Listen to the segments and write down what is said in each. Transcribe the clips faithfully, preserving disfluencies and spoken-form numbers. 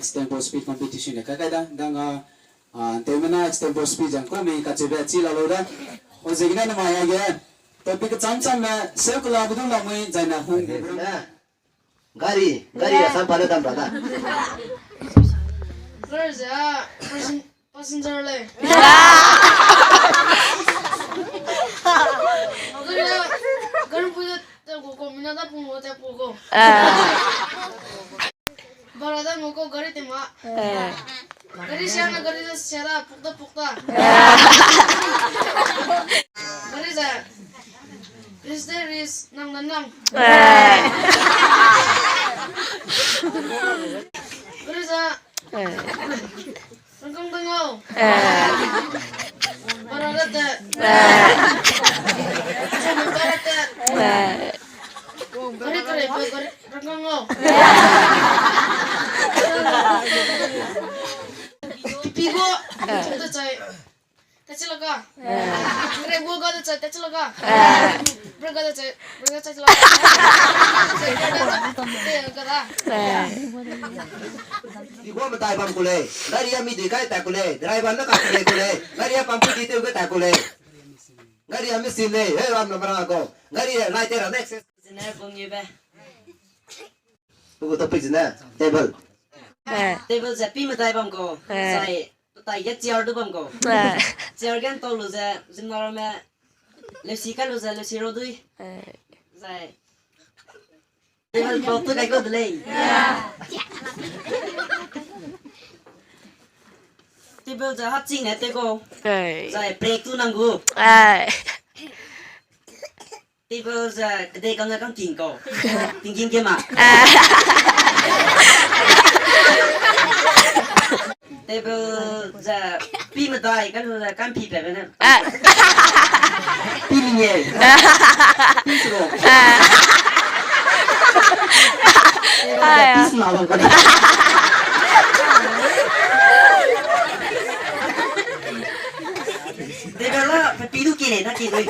Extempore speech competition ne kai kai da, dang a, ah, nteumena extempore speech ang ko mi kacheube chi la lo da. O zegene namai age, topic cham cham me, seu kela bu du la mui, zai na hung. Na. Gari, gari a sam pa le dam ra da. Gari ze, ah, person-, passenger le. Gari, gari pui de, te ko ko, mina da pung ko, te ko ko. Ah. Bara da mo ko gari te ma. Eh. Gari sia na gari da sia da, puk da puk da. Eh. Gari da. Ris de ris, nang da nang. Eh. Gari da. Eh. Rangkang da ngau. Eh. Bara da te. Eh. Bara da te. Eh. Gari kare, gari. Rangkang ngau. Pipi go. Te chai. Te chilaka. Re go ga te chai, te chilaka. Re ga te chai, re ga chai chilaka. Te ga da. Pipi go metai bam ku lei. Gari a mi dui kai ta ku lei. Driver na ka ku lei ku lei. Gari a pam ku di te ga ta ku lei. Gari a mi sin lei. He ram na mara go. Gari a lai te ra next. Zene bung ye be. Pe gu topic zene table. Eh. Table ze pi medai bam ko. Eh. Zai petai ge chair du bam ko. Eh. Chair ge ntau lu ze zimna ramme leusi kai lu ze leusi ro dui. Eh. Zai table cloth tu kai ko de lei. Table ze haching ne te ko. Eh. Zai break tu nang gu. Eh. Table ze kedei kang ne kang king ko. King king ke ma. Ah. Table ze pi medai kan lu ze kan pi pe ne. Ah. Pi mi ne. Pi su. Ah. Pi su na bang ko. Table la pe pi du ki ne na ki dui.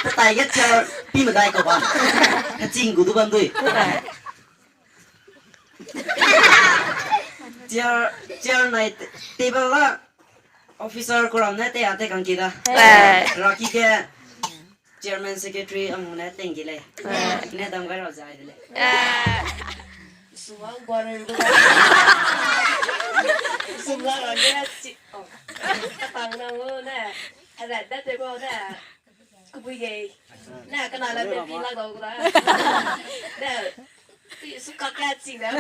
Petai ge chair pi medai ko bam. Kaching gu du bam dui. Chair, chair nai table la officer kuram ne te a te kang ki da. Eh. Raki ke chairman secretary ang ne teng ki lei. Eh. Ne dam gai ra zai de lei. Eh. Sum ang bare. Sum la ra ne chi. Oh. Katang na wo ne. Ara da te ko ne. Kubui gei. Na kana la pe pi la dau kura. Na. Pi su ka ka ching da.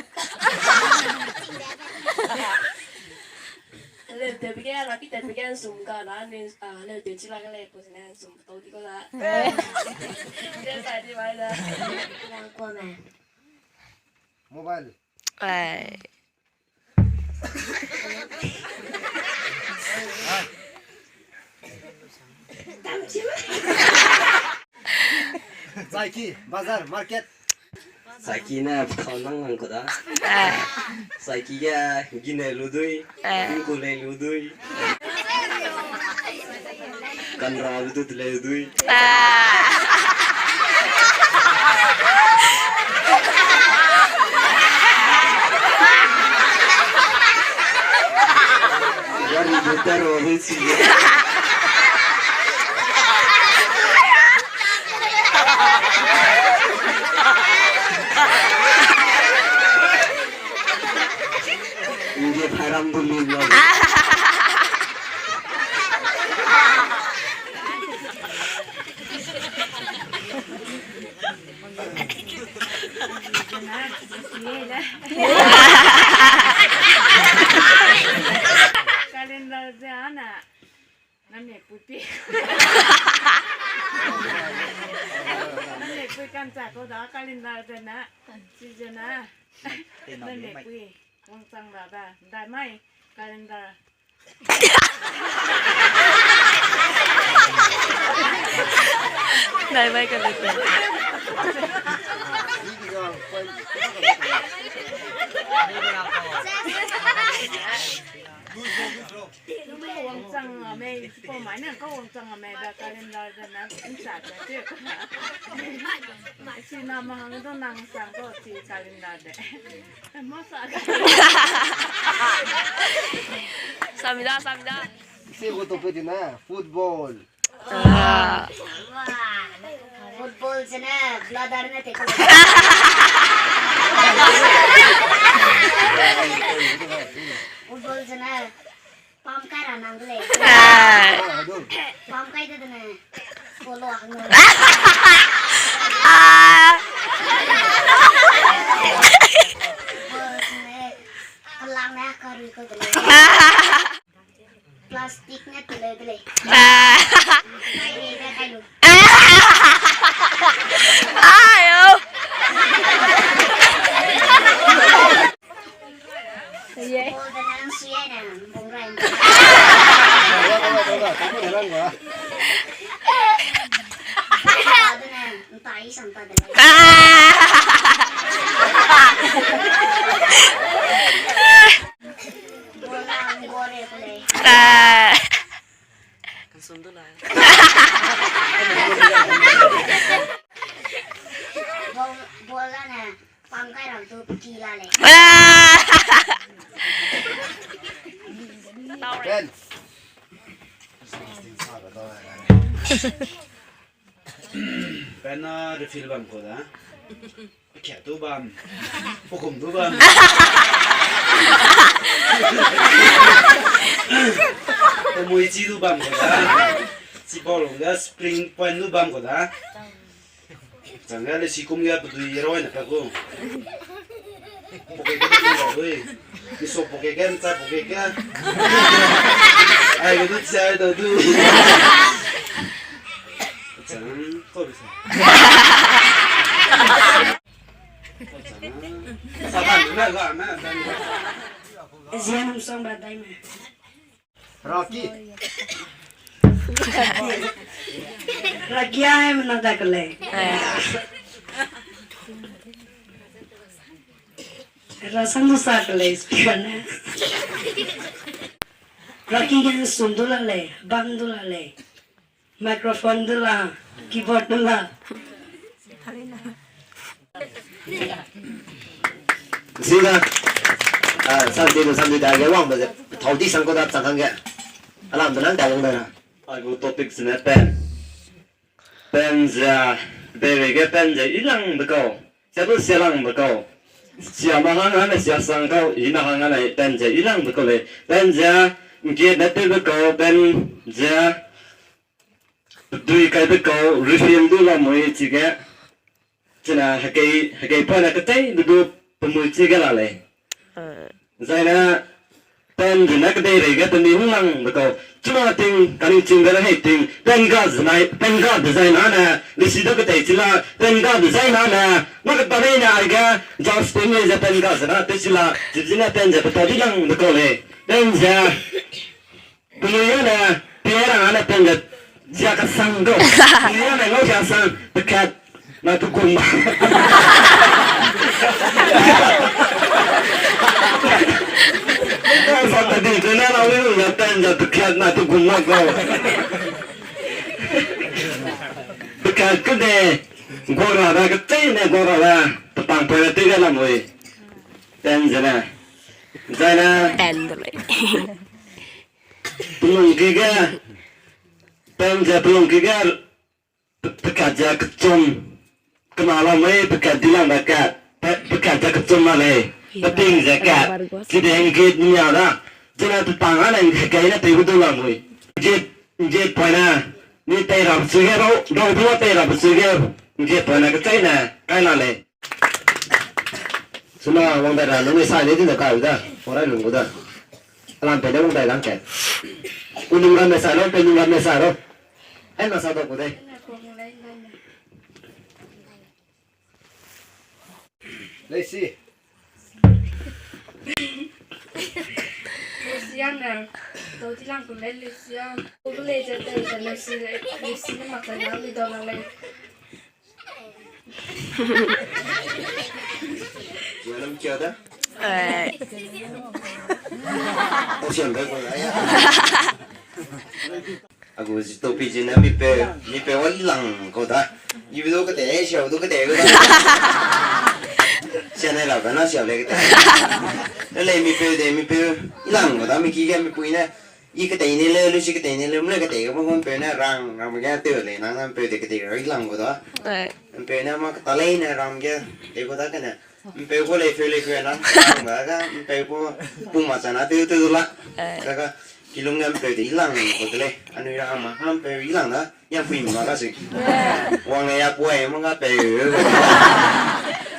Le te bi ge la pi te bi ge sum ka la ni, ah, le te chi la ka le ko na sum tau di ko la. Te sa di bai da. Ko me. Mobile. Ai. Saiki, bazar, market. Saiki ne pethau nang nang ku da. Ah. Saiki ge gine lu dui, ah, gingku lei lu dui. Kanra lu du te lei dui. Ah. Gari du ta ro dui si. Nge pharam du lim lo. Calendar ze ana. Name pui pi. Name pui kan cha ko da calendar ze na. Si ze na. Name pui. Wang chang da da. Dai mai calendar. Dai mai calendar. Wangchang ame, chipau mai ne ka wangchang ame ba calendar de na nsa ta te. China mahang do nang sang ko chi calendar de. Masa. Samida, samida. Ise ko topic de na football. Ah. Football zene bladder ne te ko. Football zene pam kai ra nang de lei. Ah. Pam kai de de ne. Polo hang. Ah. Football zene kelang ne karui ko de lei. Ah. Plastic ne tele tele. Ah. Kai re, kai kai lu. Ah, ayo. Ye. Ball de nang suye ne, bong rai. Ball de nang tai sam ta de. Ah. Ball lang, ball re ko lei. Ah. Ball, ball la ne, pam kai ram tu ki la lei. Ah! Ben. Ben na refill bam ko da. Pekat du bam. Pekum du bam. Pemui chi du bam ko da. Chipau lungge spring point du bam ko da. Changge le sikum ge pedui roi ne pa ku. Poke ke du ba dui. Miso poke ke, ncha poke ke. Ai ke du chai da du. Chang ko du sa. Zian song ba dai me. Rocky. Rocky ai mena da kele. Rasan du sa kele speaker ne. Rocky gen sum du la le, bang du la le. Microphone du la, keyboard du la. Sida, ah, samdi du samdi da ge wang ba ze, thau di sang ko da chang hangge. Alam da nang da wang da na. Ai gu topic sine pen. Pen ze, bebe ge pen ze ilang de kau. Sia du sia lang de kau. Sia ma hang hane sia sang kau, i ma hang hane pen ze ilang de kau lei. Pen ze, ngke ne te de kau, pen ze, dui kai de kau, refill du la mui chige. Chine hekei, hekei pa ne ketei du du pemui chige la lei. Zaine, pen zene kedei rei ge pemi hung lang de kau. Chuna ting, kani ching de la hei ting, pen ga zenai, pen ga design ane, lisi du ketei chi la, pen ga design ane, na keta rei ne aige, Justin lei ze pen ga zena te chi la, zibzine pen ze peta di lang de kau lei. Pen ze, Penui ne, pie rang ane pen ze, zia kasang du. Penui ne ngau zia sang, pekat, na tu gum. Sa ta di, penui ne, na wi ya pen ze, pekat, na tu gum mak du. Pekat kede, gora da, ketei ne gora da, petang poi ne tei ge lam wi. Pen ze ne. Zaine. Pen de lei. Pelungki ge, pen ze pelungki ge, pe-, pekat ze kechum, kena lamui pekat di lang ba kat, pe-, pekat ze kechum la lei, peting ze kat, chide ngkit nia da, zene petang ane ngkit kai ne tei gu du lamui. Ngkit, ngkit poi ne, ni tei ra pe chui ge, rau, rau du tei ra pe chui ge, ngkit poi ne kechei ne, kai la lei. Suna wang da ra, nung ne sai ne din da kai da, wang rai lung gu da. Alam pe ne wang dai lang ke. Ku nung ram ne sai lo, pe nung ram ne sai lo. Ai ma sa da ku dai. Lei si. Lei si ang ne. Dau di lang ku lei lei si ang. Ku lei je dai je lei si lei, lei si ne mak kai lang lei dau lang lei. Welcome, kia da? Eh. Tau siam be ko la ya. Agu zi topi zi ne mipeu, mipeu wa ilang kau da. Ibe du kete, siau du kete kau da. Sia ne la ba na siau le kete. Le mipeu de, mipeu ilang kau da, mi ki ge mipui ne. I ketei ne le, lu si ketei ne le, mle ketei ge bang mpeu ne rang, rang ge teu le, nang na mpeu de ketei ra ilang kau da. Eh. Mpeu ne ma kata lei ne rang ge, de kau da kene. Mpeu gu lei feu lei feu na, ba ga, mpeu gu pum ma chana teu teu la. Eh. Ga ga, kilung ne mpeu de ilang gu de lei, anui ra hang ma, ha mpeu ilang da, ya pui ma ga sui. Wang ne ya puai, ma ga peu.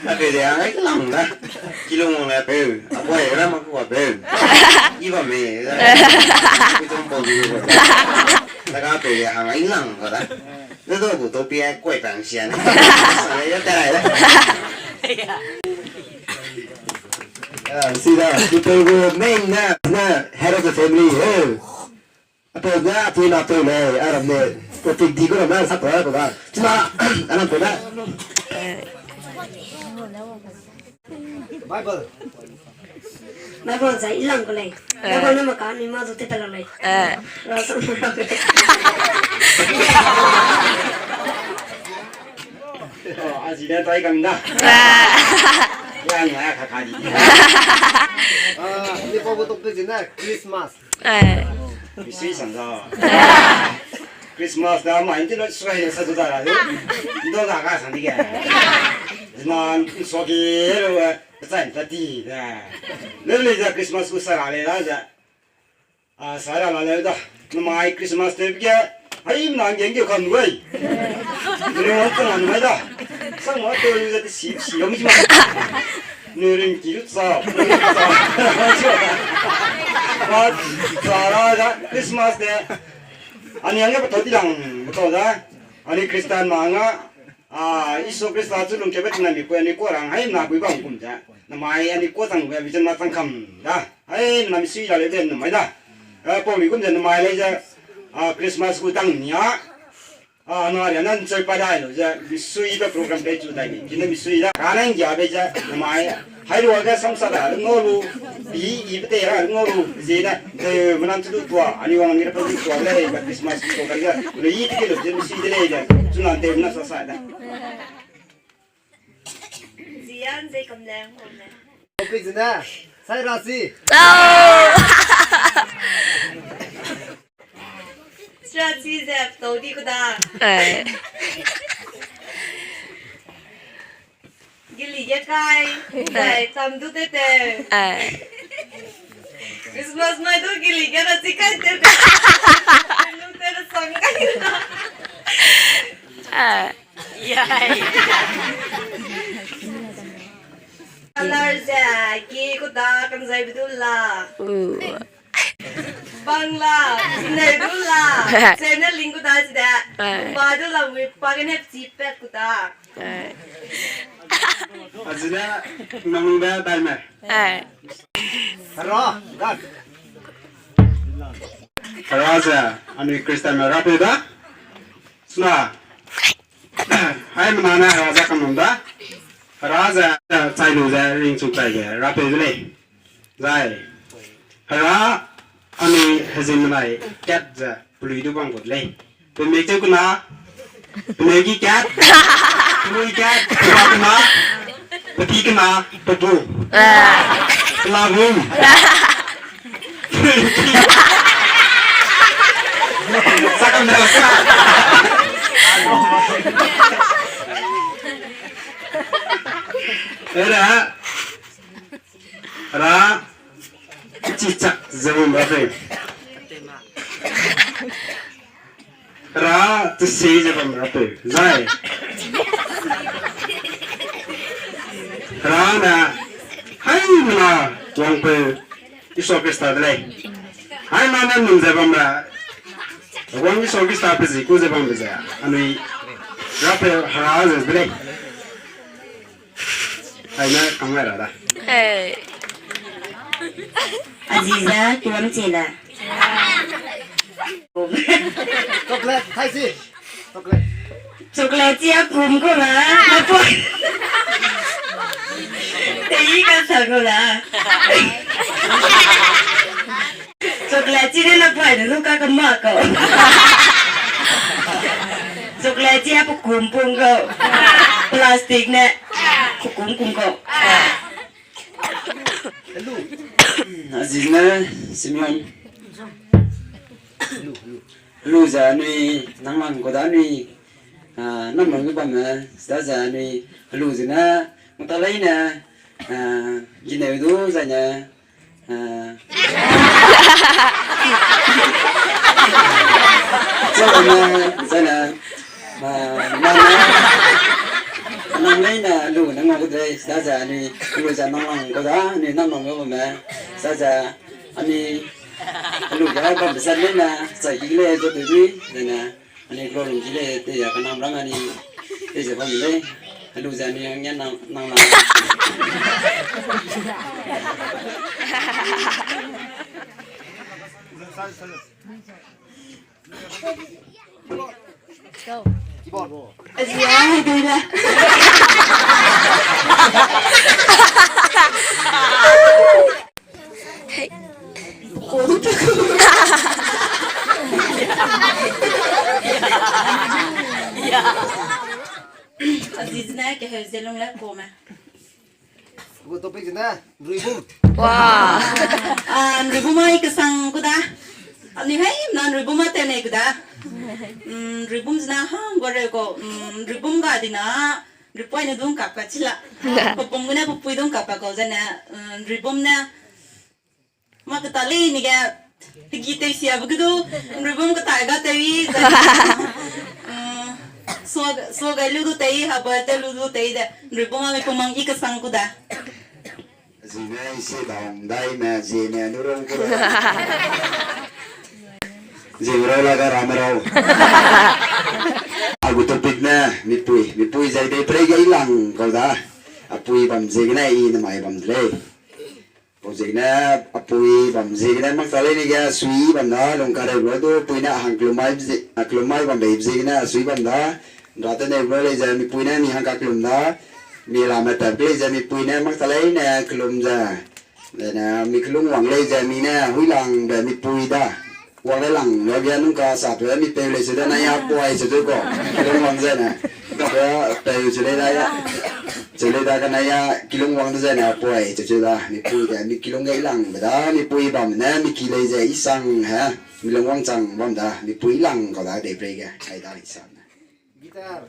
A peu de hang ilang da. Kilung wang ne peu, a puai ra ma ku a peu. I ba me, da. Ku tong pau di gu. Da ga peu de hang ilang ga da. Ne do gu topi ai kuai pang sia ne. Sa le ya ta ai da. Ah, sida, ipeu gu main na, na head of the family, eh. Apeu na, apui na apeu le, aram ne, topic di gu ram na, sa pa ko da. Chuna, aram pe na. Bible. Bible za ilang ko lei. Eh. Bible na maka ni ma zo te pela lei. Eh. Ra sa ma ra. Oh, a zi ne tai kang da. Ah. Yang na ka ka di. Ah, ni pa ko topic zi na Christmas. Eh. Misui sang da. Christmas da ma inti lo suai sa tu da la. Ndo da ka sang di ge. Zina so ki lo, eh, sa ta ti da. Le le za Christmas ku sa ra le la za. A, sa ra la le da. Namai Christmas te ge. Hai mna ngeng ge kan wai. Ni wa ta na mai da. Sang wa te lu za te si, si yong ji ma. Ni ring ki lu sa. Sa ra da Christmas te. Ani ang ge pa to di lang, pa to da. Ani Christian ma nga. A, Isu Krista chu lungkeube tina mi pui ani kuarang hai na pui bang kum ze. Namai ani kuachang be bi chen ma chang kam da. Hai na mi sui la le den namai da. A, pau mi kum ze namai le ze. A, Christmas ku tang nia. A, na ria nan choi pa dai lo ze. Mi sui be program pe chu dai ni. Kine mi sui da. Ka nan gia be ze namai. Hai ruage samsa da, ngau lu, pi, i pe te ra, ngau lu, ze da, de, menam chu du tua, ani wang ni ra pe du tua, le, ba Christmas tua ka ga, le, i te ke lu, ze, si de le, de, chu nan te, na sa sa da. Zian, ze kam leng, kam leng. Topic zina, sai ra si. Tau! Sra chi ze tau di ku da. Eh. Gili ge kai. Eh. Kai tam du te te. Eh. Christmas mai du gili ge ra chi kai te te. Lu te ra sang kai. Eh. Yai. Color ze ki ku da kan zai bi du la. Uh. Bang la, ne du la, channel link ku da si da. Eh. Ba du la, wi pa ke ne chi pet ku da. Eh. Azina, nang be dai me. Eh. Hera, da. Hera ze, anui Christian me ra pe da. Sna. Hai mena ne Hera ze kanum da. Hera ze, eh, chai lu ze ring chu kai ge, ra pe de lei. Zai. Hera, anui hezin menai, kat ze, pelui du bang gut lei. Pe mei cheu kena, pe mei ki kat, pelui kat, pe ba kena, pe pi kena, pe bu. Ah. Pe la bum. Sakam da sa. Era. Ra, chichak ze bam ra peu. Ra, tesi ze bam ra peu. Zai. Ra na, hai mena wang peu Isu Krista de lei. Hai mena nung ze bam ra. Wang Isu Krista pe zi ku ze bam ze. Anui ra peu Hera ze de lei. Hai na kang ra da. Hey. Aziza, kiwam chila. Chocolate, thai si. Chocolate. Chocolate chia kum ko na. Na po. Tei ka sa ko la. Chocolate chi ne na pai ne lu ka ka ma ko. Chocolate chi a pe kum pung ko. Plastic ne. Pe kum kum ko. Aziz ne Simeon. Lu ze anui nang lang ko da anui, ah, nam lang lu bam me, da ze anui lu ze ne, mata lei ne, ah, gineu du zai ne, ah, zai ne, zai ne, ah, nang ne, nang lei ne lu ne ngau ku de, da ze anui lu ze nang lang ko da anui nam lang lu bam me, da ze anui lu ga bam be zat lei ne, zai ki le zo de dui, zai ne. Ani klo lung ki lei, te ya ka nam rang ani, te ze bam lei. Alu ze ani yang yan nang, nang lang. Azi ya, hai dui la. Aziz ne keheu ze lung le ko me. Gu topic ne, nruibum. Wa. Ah, nruibum ai kesang ku da. Ani hai na nruibum a tene ku da. Mm, nruibum zina hang gore ko, mm, nruibum ga dina. Nripui ne dung kap ka chila. Papum gune papui dung kap ka ko zene, mm, nruibum ne. Ma keta lei ni ge, hegi tei sia be ge du, nruibum keta ga tei, zai, mm, so, so gai lu du tei, haba tei lu du tei de, nruibum a mi pumang i kesang ku da. Zine ise dang dai me, zine nu rong ku. Zine rau la ga ra me rau. Agu topic ne, mipui, mipui zai dei prei ge i lang kau da. Apui bam ziegene i ne mai bam de lei. Pau ziegene apui bam ziegene mak ta lei ni ge sui bam da, lung kareu lu du pui ne hang kelum mai bzi-, a kelum mai bam bei ziegene sui bam da, nra te ne lu lei ze mipui ne mi hang ka kelum da, mi la me tat lei ze mipui ne mak ta lei ne kelum ze. Dene mi kelung wang lei ze mi ne hui lang be mipui da. Wang le lang, le bia nung ka sa pe mi peu lei se de na ya puai se de ko. Kilung wang ze ne. Ka peu se lei da ya. Se lei da ka na ya kilung wang de ze ne puai se se da. Mipui de mi kilung ge i lang be da. Mipui bam ne mi ki lei ze i sang he. Mi lung wang chang bam da. Mipui i lang kau da dei prei ge. Ai da i sang ne. Guitar.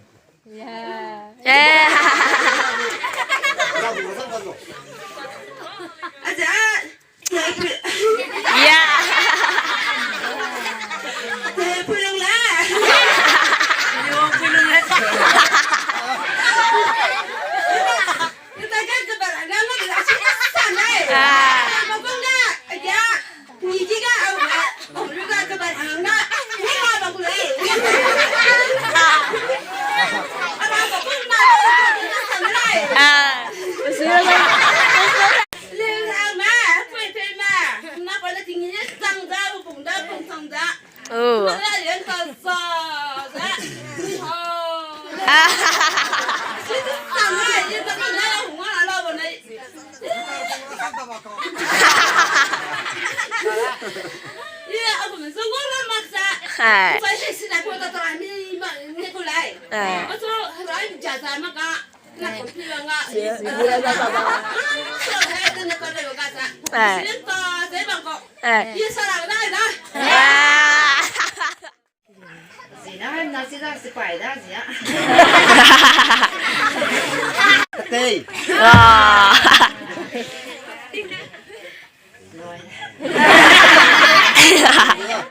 Yeah. Yeah. Aja. Yeah. Pulung la. Yo, pulung la. Kita kan kebarangan lagi asyik sana. Ah. Apa pun dah? Ya. Ni jiga au la, au lu ga ke ban ang na, ni ma ba ku lei. Aba ba ku ma ba ku na san lei. Ah. Leu la ma, pui pui ma. Na pa na ting ni sang da, bu bung da, bung sang da. Oh. Ma la yen ta sa da. Ni ha. Ah. Ni ta sa na, ni ta na la hu ma la ba na. Hai. Hai. Hai. Zina na sida sipai da zia. Tei. Ah. Loi.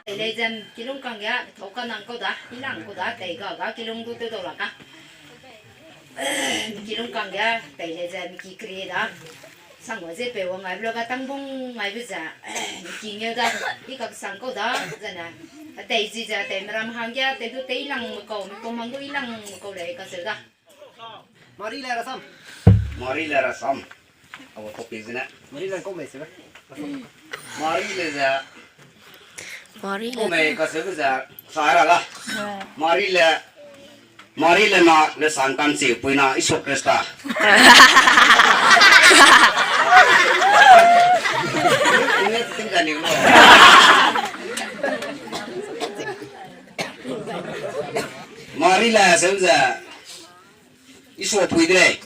Tei lei zem kilung kang ya, thau ka nang kau da, i lang kau da, tei ga ga kilung du teu dau la ka. Kilung kang ya, tei lei zem ki kri da. Sang wa ze pe wa ngai blo ga tangbung ngai be za. Ki ngeu da, i kak sang kau da, zena. Tei zi za, tei meram hang ya, tei du tei lang me kau, mi pom hang du i lang me kau lei ka seu da. Mari le rasam. Mari le rasam. Awa topic zene. Mari le kau mei se. Mari le ze. Mari le. Kau mei ka se ze. Sara la. Mari le. Mari le na le sang kan se pui na Isu Krista. Mari le seu ze, Isua pui de lei.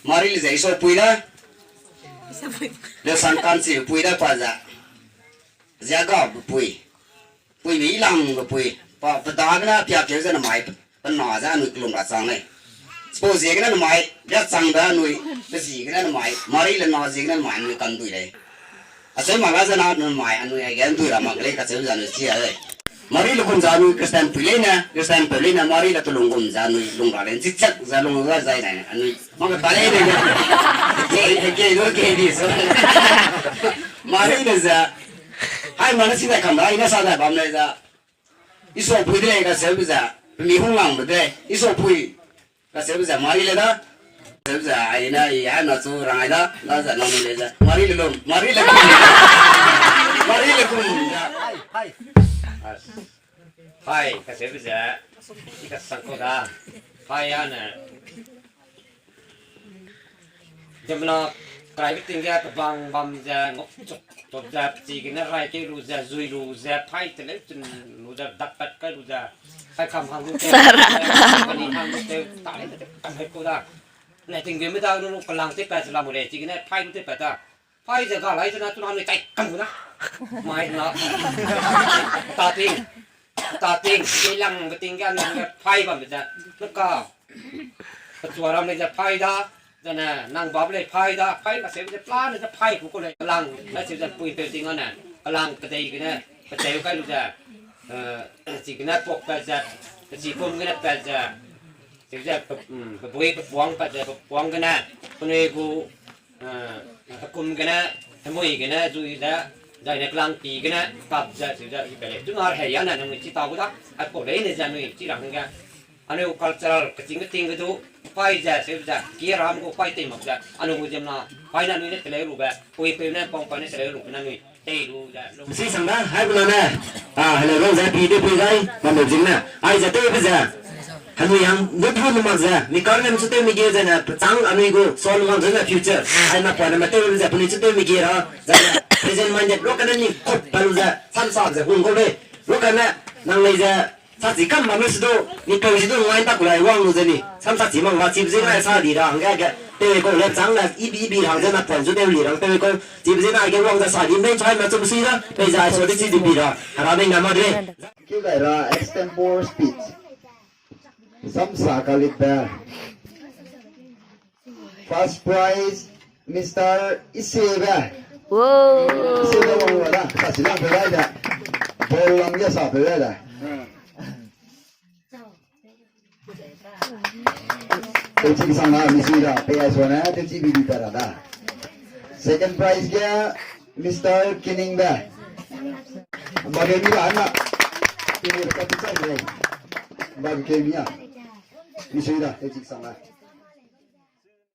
Mari le ze Isua pui da. Le sangkan si pui da pa ze. Ziaga be pui. Pui mi ilang be pui. Pa pe da gene pia keu ze namai pe na ze anui kelum ra chang lei. Suppose ziegene namai, bia chang da anui, pe ziegene namai, Mari le na ziegene namai anui kan dui lei. Acheu mak la ze na namai anui aige ndui ra mak lei kacheu ze anui chi a lei. Mari le kum ze anui Christian pui leine, Christian peu leine, Mari le telung gum ze anui lung ra lei, nchi chak ze lung ra zai nai, anui mak ta lei de. Ke, ke, ke, ke, di, so. Mari le ze, hai ma ne si dai kam da, i ne sa dai bam lei ze. Isua pui de lei kacheube ze, pe mi hung lang be de lei, Isua pui. Kacheube ze, Mari le da. Kacheube ze, ai ne, i a na chu rang ai da, da ze nang le ze. Mari le lum, Mari le kum. Mari le kum ze. Hai, kacheube ze, i kasang kau da. Hai a ne. Ziemmena, keraibe ting ge kebang bam ze, ngok chok chok ze, pechigene rai kei lu ze, zui lu ze, phai teleu chun lu ze, dakpat kai lu ze, phai kam hang lu teu, pani hang lu teu, ta lei ze kam hai kau da. Ne tingbeme da lu kelang tew pat ze lam gu lei, chigene phai lu tew pat da. Phai ze ga lai ze na chuna anui chai kam gu da. Mai na. Ta ting. Ta ting, kei lang be ting ge anui hangge phai bambe ze. Neka. Kechua ram lei ze phai da. Zene nang babe lei phai da. Phai kacheube ze plan ze phai ku ku lei. Kelang, kacheube ze pui peu ting ane. Kelang kedei gene. Peteu kai lu ze. Eh, chigene pok pat ze. Pechi pum gene pat ze. Cheu ze pe, mm, pebui pepuang pat ze, pepuang gene. Penui gu Eh, hekum gene, hemui gene, zui ze, zai ne kelangpi gene, kap ze, zui ze, i pe lei. Chuna rehei a ne, nangnui chi ta gu da, aipau leine ze anui chi ra hangge. Anui gu cultural kechîngme ting ge du, phai ze, seu ze, ki ram gu phai tei mak ze, anui gu ziemmena, phai ne anui ne teleu lube, puipeu ne, pangpai ne teleu lube, nanui tei lu ze, lu. Sisang da, hai bu na ne, a, hello, rau ze, pi de pui gai, bam de zing ne, ai ze tewbe ze, Anui hang, du du nu mak ze, mi kar nem chu tew mi ge zene, pechang anui gu, so lu wang zene future. Ai na pua ne ma tew ze, penui chu tew mi ge ra, zene, present minded, lu kane ni kop pa lu ze, samsa ze, hung kau lei. Lu kane, nang lei ze, sa chi kam ma me se du, ni peu si du, ngai ta ku lai wang lu ze ni, samsa chi mang ba, chi be ze ngai sa di ra, hangge ge, tew kau lei, chang na, ibi, ibi ra, zene, pua chu tew li ra, tew kau, chi be ze ngai ge wang ze sa di, mei chai ma chu be sui ra, pei ze, ai so de chi di bi ra, hera mei na ma de lei. Keu gai ra extempore speech. Samsa kalitbe. First prize, Mister Isebe. Wow. Isebe wang wa da, sa si lang pe gai da. Ball lang ge sa pe gai da. Tewchi sang na, mi sui da, pei ai so ne, tewchi bi bi ta ra da. Second prize ge, Mister Kiningbe. Ba ge mi ba na. Tewchi ka pi chai de. Ba ge mi a. Mi sui da, tewchi sang na.